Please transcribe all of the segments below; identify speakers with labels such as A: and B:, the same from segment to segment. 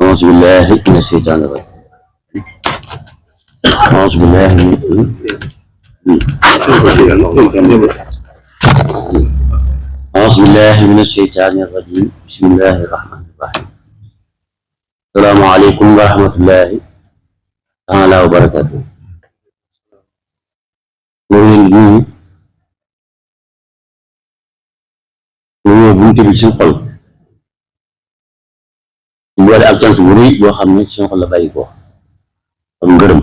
A: أعوذ بالله من الشيطان الرجيم. أعوذ بالله أعوذ بالله من الشيطان الرجيم. بسم الله الرحمن الرحيم. السلام عليكم ورحمة الله تعالى وبركاته. ñu buntu bi suñu xol ñu boole ak cant bu rëy boo xam ne suñu xol la bàyyi ko am ngërëm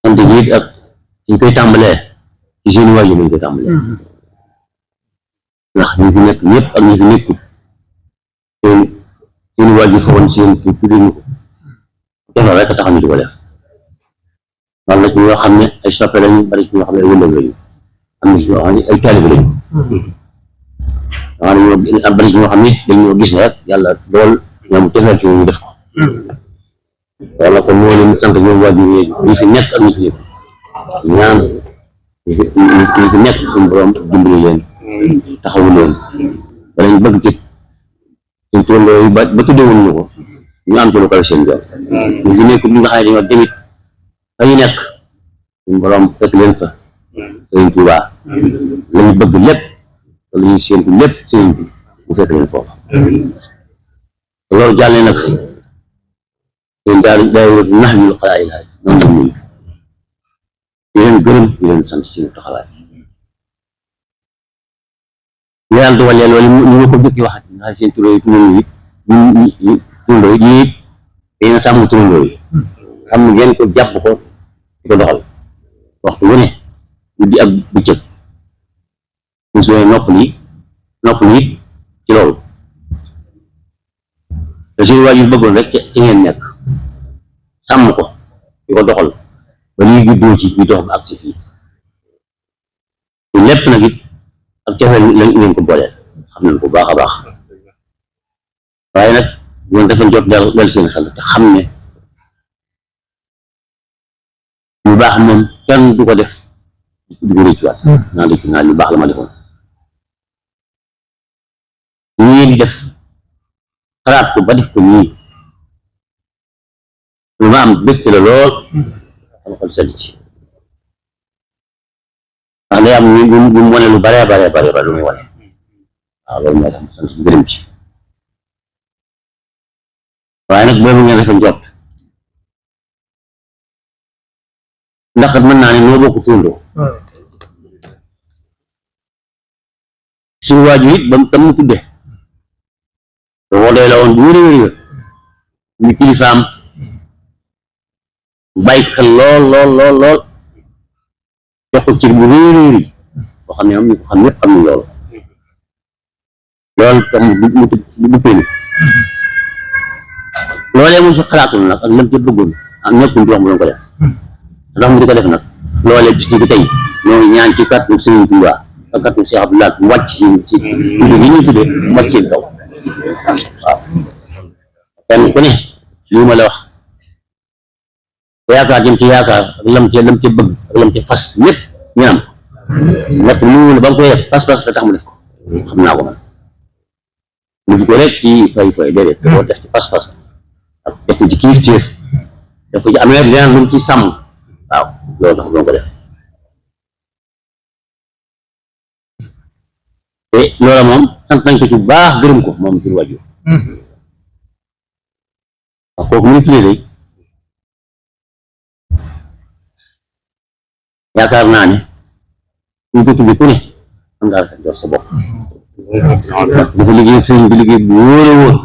A: sant gi it ak suñ koy tàmbalee ci seen waajur lañ koy tàmbalee ndax ñi fi nekk ñëpp ak ñi fi nekkut seen waajur foogoon seen tuddee ñu ko defal rek a tax ñu di ko def wala na ci ñoo xam ne ay soppe lañu bari ci ñoo xam ne ay wëndal lañu am na ci ñoo xam ne ay taalibe lañu am bari ci ñoo xam ne dañoo gis rek yàlla dool ñoom defee ci ñu def ko wala kon moo leen sant ñoom waajur ñi fi nekk ak ñi fi nekk ñaan ñi fi nekk suñu borom dimbali leen taxawu leen wala ñu bëgg ci suñ turandoo yi ba tuddewuñ ñu ko ñu am ci lu kaw seen yoon ñu fi nekk ñu nga xam ne dañoo demit fa ñu nekk suñu borom fekk leen fa sëriñ Tuubaa lañu bëgg lépp wala ñuy séentu lépp sëriñ bi mu fekk leen foofu loolu jàllee nag seen daay nax ñu xalaat yi laaj noonu la ñuy di leen gërëm di leen sant ci taxawaay ñu yàlla dogalee loolu ñu nga ko jëkki waxat ndax seen turandoo yi turandoo yi yëpp dañu sàmm turandoo yi sàmm ngeen ko jàpp ko di ko doxal waxtu wu ne guddi ak bëccëg su nopp li it ci loolu te suñu waajur bëggoon rek ci ngeen nekk sàmm ko di ko doxal ba lii juddoo ci ñu dox ba ak si fii lépp nag it ak cofeel lañ ngeen ko booleel xam nañ ko baax a baax waaye nag ñoom dafa jot dal seen xel te xam ne lu baax moom kenn du ko def di ko rëccuwaat naa lu baax la ma defoon ñii di def xalaat ko ba def ko nii lu ma am bégte la lool sama xol sedd ci ndax day am ñu mu wane lu bare lu muy wane waaw loolu moo tax ma sant gërëm ci waaye nag boobu ngeen rafet njort ndax mën naa ne noo bokk turandoo suñu waajur it ba mu tudde te wodee la woon bu wér ñu kilifaam bàyyi xel lool jox ko cër bu réer boo xam ne am ñu ko xam ñëpp xam ne loolu tam mu duppee ni loolee mu si xalaatul nag ak lam ca bëggoon ak ñëpp ñu wax mu doon ko def ndax mu di ko def nag loolee bis ni ko tey ñoo ngi ñaan ci kàttu Sëriñ Tuubaa ak kàttu Cheikh Abdoulaye mu wàcc ci tudde yi ñu tudde mu wàcc seen kaw waaw kenn ku ne lii ma la wax yaakaar jëm ci yaakaar ak lam ca bëgg ak lam ca fas ñëpp ñu am ñett mu ne ba nga koy def pas-pas la tax mu def ko xam naa ko man ñu fi ko rek ci fay déedéet da koo def ci pas-pas ak def ci kilifteef def ci amee leneen lu mu ci sàmm waaw loolu tax doon ko def te loola moom sant nañ ko ci bu baax gërëm ko moom ci waajur waaw kooku mu ngi tuddee day yaakaar naa ne ñu ko tuddee ku ne am ngaa rafet jox sa bopp dafa liggéey sëriñ bi liggéey bu wóor a wóor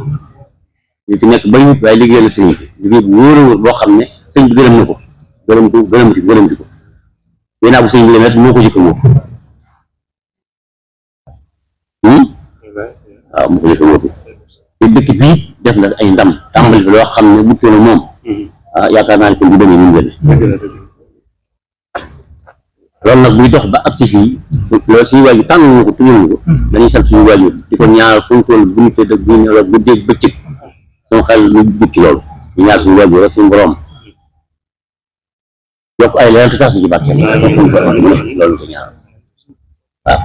A: ñu fi nekk bari wut waaye liggéey la sëriñ bi liggéey bu wóor a wóor boo xam ne sëriñ bi gërëm na ko gërëm di ko yéenaa bu sëriñ bi demee moo ko jëkk wóor waaw moo ko jëkk wóor te dëkk bii def na ay ndam tàmbali fi loo xam ne bu toll moom yaakaar naa ne kon du demee ni mu demee loolu nag buy dox ba ak si fii loolu suñu waajur tànn ñu ko tuñu ko dañuy sant suñu waajur di ko ñaar fu ñu toll bu ñu tëdd bu ñu nelaw bu dégg bëccëg suñu xel lu dugg ci loolu ñu ñaar suñu waajur rek suñu borom yokk ay leer te tax ci barke loolu ko ñaar waaw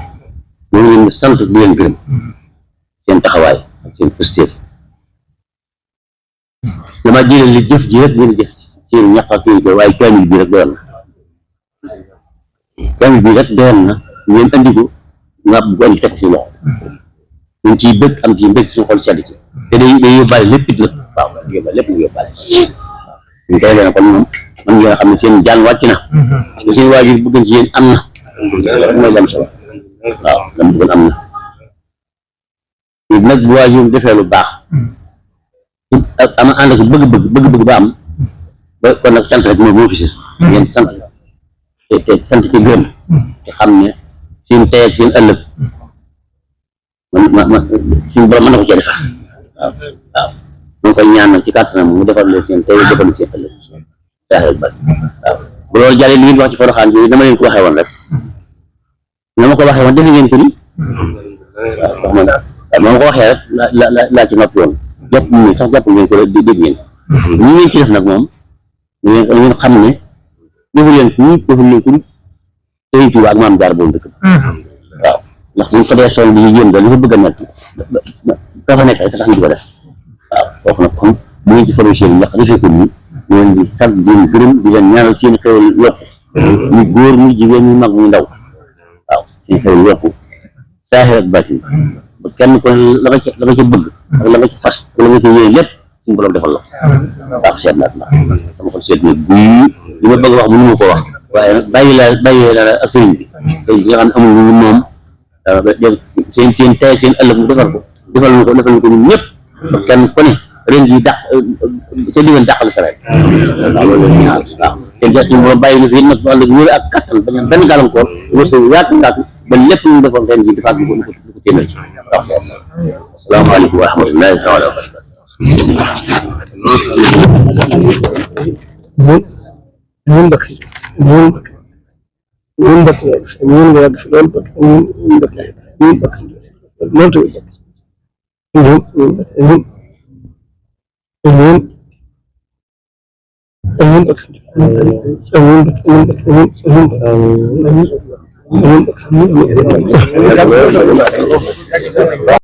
A: ñu ngi leen di sant di leen gërëm seen taxawaay ak seen pëstéef dama jëlee li jëf ji rek ngeen jëf seen ñaq ak seen ko waaye kaamil bi rek doyoon na kaamil bi rek doyoon na ngeen andi ko nga bu andi teg si loxo ñun ciy bëgg am ci mbëgg suñu xol sedd ci te day yóbbaale lépp it nag waaw yóbbaale lépp ñu yóbbaale ñu koy leen kon moom man ngeen xam ne seen jaan wàcc na lu seen waajur bëgg ci yéen am na mooy lam solo waaw lam bëggoon am na nag bu waajur defee lu baax ama ànd ak bëgg-bëgg ba am ba kon nag sant rek moo fi sis ngeen sant te sant ci gërëm te xam ne seen tey ak seen ëllëg ma suñu borom mën na ko cee defar waaw waaw moo koy ñaanal ci kàttanam mu defal leen seen tey defal seen ëllëg saaxel ba waaw bu loolu jàllee li ngeen wax ci Porokhane bi dama leen ko waxee woon rek na ma ko waxee woon defe ngeen ko ni waaw wax ma waaw ma ko waxee rek laa ci noppi woon jàpp ñu sax jàpp ngeen ko dégg ngeen ñi ngeen ci def nag moom ngeen xam ne defu leen ko Sëriñ Tuubaa ak Maam Jaara boobu dëkk waaw ndax buñ ko dee soon bi ñu jéem da li fa bëgg a nekk ka fa nekk rek tax ñu di ko def waaw kooku nag comme bu ngeen ci formé seen ndax defee ko nii ñu leen di sant di leen gërëm di leen ñaanal seen xewal yokku muy góor muy jigéen muy mag muy ndaw waaw seen xewal yokku saaxir ak baatin ba kenn ko la nga ca bëgg ak la nga ca fas wala nga ca yéene lépp suñu borom defal la waaw seet naat la sama xol seet na guy li ma bëgg wax mënu ma ko wax waaye nag bàyyi la ak sëriñ bi nga xam ne amul lu moom seen tey ak seen ëllëg mu defal ñu ko ñun ñëpp ba kenn ku ne ren jii dàq sa diggante dàqal sa rek waaw loolu la ñaar waaw te suñu borom bàyyi na fi nag wàll wér ak kattan benn gàllankoor wërsëg yaatu ba lépp lu mu defoon ren jii defaat du ko téeméer ci waaw seet asalaamaaleykum wa rahmatullahi taala wa barakatu
B: ñun Mbacke si ñun Mbacke ñun nga yàgg fi loolu ñun Mbacke ñun Mbacke si loolu tamit ñun Mbacke si ñun Mbacke si